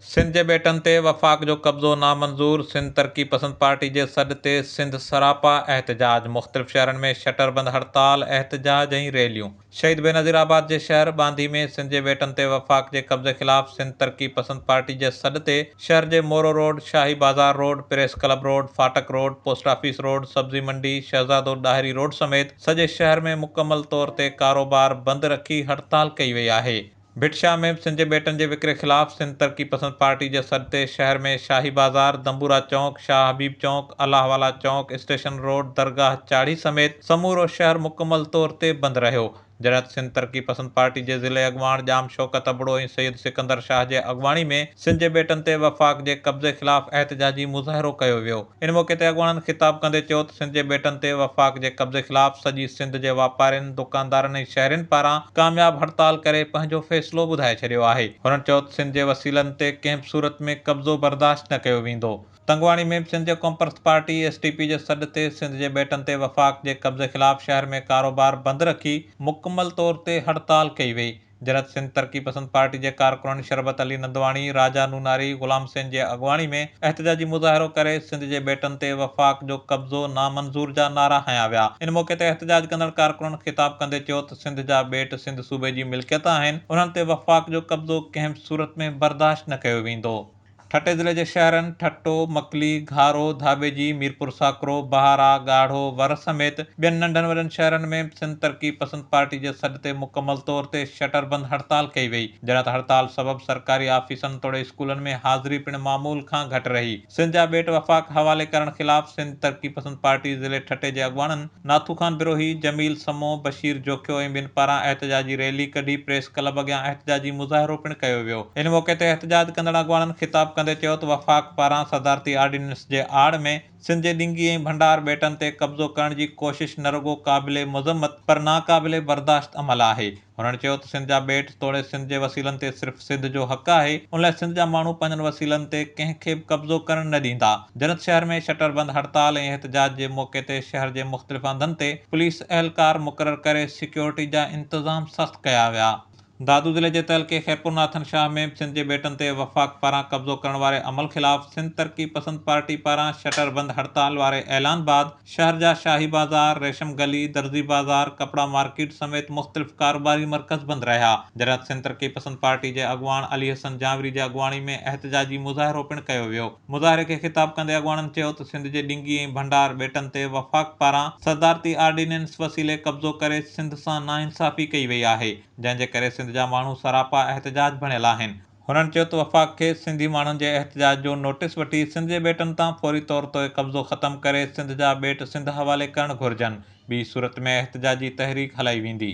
سنڌ جي ٻيٽن تي وفاق جو قبضو نامنظور، سنڌ ترقي پسند پارٽي جي سڏ تي سنڌ سراپا احتجاج، مختلف شهرن ۾ شٽر بند هڙتال، احتجاج ۽ ريليون. شهيد بينظير آباد جي شهر ٻانڌي ۾ سنڌ جي ٻيٽن تي وفاق جي قبضي خلاف سنڌ ترقي پسند پارٽي جي سڏ تي شهر جي Moro road, Shahi Bazaar road, press club road, ڦاٽڪ روڊ، پوسٽ آفيس روڊ، سبزي منڊي، شهزادو ڏاهري روڊ سميت سڄي شهر ۾ مڪمل طور تي ڪاروبار بند رکي هڙتال ڪئي وئي آهي. ڀٽ شاهه ۾ به سنڌ جي ٻيٽن جي وڪري خلاف سنڌ ترقي پسند پارٽي جي سڏ تي شهر ۾ شاهي بازار، دنبورا چونڪ، شاهه حبيب چونڪ، الله والا چونڪ، اسٽيشن روڊ، درگاهه چاڙهي سميت سمورو شهر مڪمل طور تي بند رهيو. جڏهن ته سنڌ ترقي پسند پارٽي جي ضلعي اڳواڻ ڄام شوڪت ابڙو ۽ سيد سڪندر شاهه جي اڳواڻي ۾ سنڌ جي ٻيٽن تي وفاق جي قبضي خلاف احتجاجي مظاهرو ڪيو ويو. ان موقعي تي اڳواڻن خطاب ڪندي چيو ته سنڌ جي ٻيٽن تي وفاق جي قبضي خلاف سڄي سنڌ جي واپارين، دڪاندارن ۽ شهرين پاران ڪامياب هڙتال ڪري پنهنجو فيصلو ٻڌائي ڇڏيو آهي. هنن چيو ته سنڌ جي وسيلن تي ڪنهن به صورت ۾ قبضو برداشت نه ڪيو ويندو. تنگواڻي ۾ به سنڌ جي قومپرست پارٽي، ايس ٽي پي، جي سڏ تي سنڌ جي ٻيٽن تي وفاق جي قبضي خلاف شهر ۾ ڪاروبار بند رکي مڪمل طور تي هڙتال ڪئي وئي. جڏهن ته سنڌ ترقي پسند پارٽي جي ڪارڪنن شربت علي نندواڻي، راجا نوناري، غلام حسين جي اڳواڻي ۾ احتجاجي مظاهرو ڪري سنڌ جي ٻيٽن تي وفاق جو قبضو نامنظور جا نعرا هنيا ويا. ان موقعي تي احتجاج ڪندڙ ڪارڪنن خطاب ڪندي چيو ته سنڌ جا ٻيٽ سنڌ صوبي جي ملڪيت آهن، انهن تي وفاق جو قبضو ڪنهن به صورت ۾ برداشت نه ڪيو ويندو. ٺٽي ضلعي جي شهرن ٺٽو، مڪلي، گهارو، ڌاٻيجي، ميرپور ساڪرو، بهارا، ڳاڙهو، ور سميت ٻين ننڍن وڏن شهرن ۾ به سنڌ ترقي پسند پارٽي جي سڏ تي مڪمل طور تي شٽر بند هڙتال ڪئي وئي، جڏهن ته هڙتال سبب سرڪاري آفيسن توڙي اسڪولن ۾ حاضري پڻ معمول کان گهٽ رهي. سنڌ جا ٻيٽ وفاق حوالي ڪرڻ خلاف سنڌ ترقي پسند پارٽي ضلعي ٺٽي جي اڳواڻن ناٿو خان بروهي، جميل سمون، بشير جوکيو ۽ ٻين پاران احتجاجي ريلي ڪڍي پريس ڪلب اڳيان احتجاجي مظاهرو پڻ ڪيو ويو. ان موقعي تي احتجاج ڪندڙ اڳواڻن خطاب ڪندي چيو ته وفاق پاران صدارتي آرڊيننس جي آڙ ۾ سنڌ جي ڏنگي ۽ ڀنڊار ٻيٽن تي قبضو ڪرڻ جي ڪوشش نه رڳو قابل مذمت پر ناقابل برداشت عمل آهي. هنن چيو ته سنڌ جا ٻيٽ توڙي سنڌ جي وسيلن تي صرف سنڌ جو حق آهي، ان لاء سنڌ جا ماڻهو پنهنجن وسيلن تي ڪنهن کي به قبضو ڪرڻ نه ڏيندا. جنت شهر ۾ شٽر بند هڙتال ۽ احتجاج جي موقعي تي شهر جي مختلف هنڌن تي پوليس اهلڪار مقرر ڪري سيڪيورٽي جا انتظام سخت ڪيا ويا. دادو ضلعي جي تعلقي خيرپور ناٿن شاهه ۾ به سنڌ جي ٻيٽن تي وفاق پاران قبضو ڪرڻ واري عمل خلاف سنڌ ترقي پسند پارٽي پاران شٽر بند هڙتال واري اعلان بعد شهر جا شاهي بازار، ريشم گلي، درزي بازار، ڪپڙا مارڪيٽ سميت مختلف ڪاروباري مرڪز بند رهيا. جڏهن ته سنڌ ترقي پسند پارٽي جي اڳواڻ علي حسن جانوري جي اڳواڻي ۾ احتجاجي مظاهرو پڻ ڪيو ويو. مظاهري کي خطاب ڪندي اڳواڻن چيو ته سنڌ جي ڏنگي ۽ ڀنڊار ٻيٽن تي وفاق پاران صدارتي آرڊيننس وسيلي قبضو ڪري سنڌ سان ناانصافي ڪئي وئي آهي، جنهن جي ڪري سنڌ جا ماڻهو سراپا احتجاج بڻيل آهن. هنن چيو ته وفاق کي سنڌي ماڻهن جي احتجاج جو نوٽيس وٺي سنڌ جي ٻيٽن تان فوري طور تي قبضو ختم ڪري سنڌ جا ٻيٽ سنڌ حوالي ڪرڻ گهرجن، ٻي صورت ۾ احتجاجي تحريڪ هلائي ويندي.